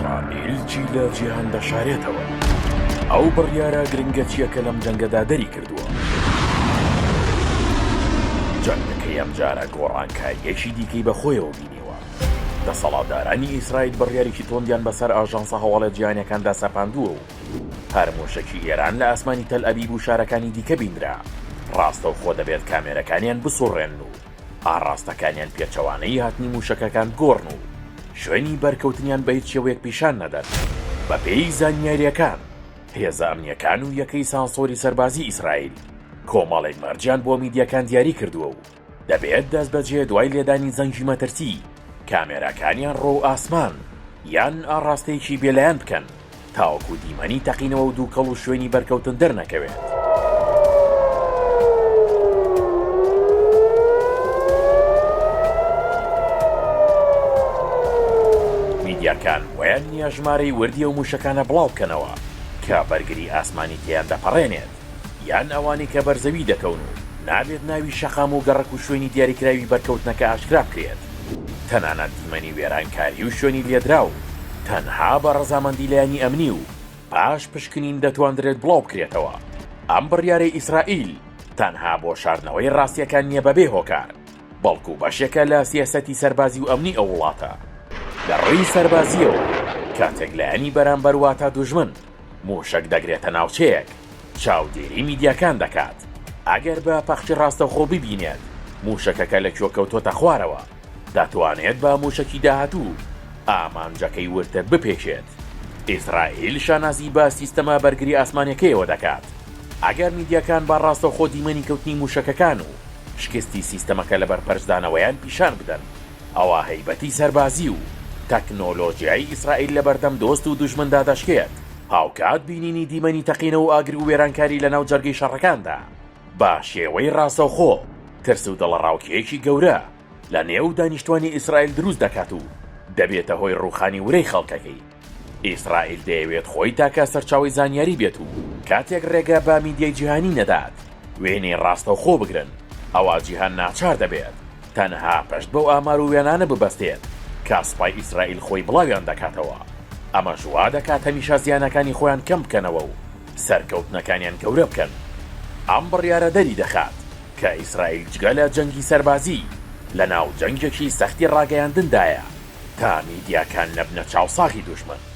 ئیسرائیل چی لە جیهان دەشارێتەوە؟ ئەو بڕیارە گرنگە چییە کە لەم جەنگەدا دەریکردووە؟ جەنگەکەی ئەمجارە گۆڕانکارییەکی دیکەی بەخۆیەوە بینیوە. دەسەڵاتدارانی ئیسرائیل بڕیارێکی توندیان بەسەر ئاژانسە هەواڵە جیهانیەکاندا سەپاندووە و هەر موشەکی ئێران لە ئاسمانی تەلئەبیب و شارەکانی دیکە بینرا، ڕاستەوخۆ دەبێت کامێرەکانیان بسوڕێنن و ئاڕاستەکانیان پێچەوانەی هاتنی موشەکەکان بگۆڕن و شوێنی بەرکەوتنیان بە هیچ شێوەیەک پیشان نەدەن. بەپێی زانیارییەکان، هێزە ئەمنییەکان و یەکەی سانسۆری سەربازی ئیسرائیل کۆمەڵێک مەرجیان بۆ میدیاکان دیاری کردووە و دەبێت دەستبەجێ دوای لێدانی زەنگی مەترسی، کامێراکانیان ڕوو ئاسمان یان ئاڕاستەیەکی بێلایەن بکەن تاوەکو دیمەنی تەقینەوە و دووکەڵ و شوێنی بەرکەوتن دەرنەکەوێت. میدیاکان بۆیان نییە ژمارەی وردی ئەو مووشەکانە بڵاوبکەنەوە کە بەرگری ئاسمانی تێیان دەپەڕێنێت. یان ئەوانەی کە بەر زەوی دەکەون و نابێت ناوی شەقام و گەڕەک و شوێنی دیاریکراوی بەرکەوتنەکە ئاشکرا بکرێت، تەنانەت دیمەنی وێرانکاری و شوێنی لێدراو تەنها بە ڕەزامەندی لایەنی ئەمنی و پاش پشکنین دەتواندرێت بڵاو بکرێتەوە. ئەم بڕیارەی ئیسرائیل تەنها بۆ شاردنەوەی ڕاستییەکان نییە بەبێ هۆکار، بەڵکو بەشێکە لە سیاسەتی سەربازی و ئەمنی ئەو وڵاتە. لە ڕووی سەربازییەوە کاتێک لایەنی بەرامبەر واتە دوژمن مووشەک دەگرێتە ناوچەیەک، چاودێری میدیاکان دەکات، ئەگەر بە پەخشی ڕاستەوخۆ ببینێت مووشەکەکە لە کوێ کەوتۆتە خوارەوە، دەتوانێت بە مووشەکی داهاتوو ئامانجەکەی وردتر بپێکێت. ئیسرائیل شانازی بە سیستەمە بەرگری ئاسمانیەکەیەوە دەکات. ئەگەر میدیاکان بە ڕاستەوخۆ دیمەنی کەوتنی مووشەکەکان و شکستی سیستەمەکە لە بەرپەرچدانەوەیان پیشان بدەن، ئەوا هەیبەتی سەربازی و تەکنۆلۆژیای ئیسرائیل لەبەردەم دۆست و دوژمندا دەشکێت. هاوکات بینینی دیمەنی تەقینەوە و ئاگر و وێرانکاری لەناو جەرگەی شەڕەکاندا بە شێوەی ڕاستەوخۆ ترس و دڵەڕاوکێیەکی گەورە لە نێو دانیشتوانی ئیسرائیل دروست دەکات و دەبێتە هۆی ڕووخانی ورەی خەڵکەکەی. ئیسرائیل دەیەوێت خۆی تاکە سەرچاوەی زانیاری بێت و کاتێک ڕێگە بە میدیای جیهانی نەدات وێنەی ڕاستەوخۆ بگرن ئەوا جیهان ناچار دەبێت تەنها پشت بەو ئامار و وێنانە ببەستێت کە سوپای ئیسرائیل خۆی بڵاویان دەکاتەوە، ئەمەش وا دەکات هەمیشە زیانەکانی خۆیان کەم بکەنەوە و سەرکەوتنەکانیان گەورە بکەن. ئەم بڕیارە دەری دەخات کە ئیسرائیل جگە لە جەنگی سەربازی لەناو جەنگێکی سەختی ڕاگەیاندندایە تا میدیاکان نەبنە چاوساغی دوژمن.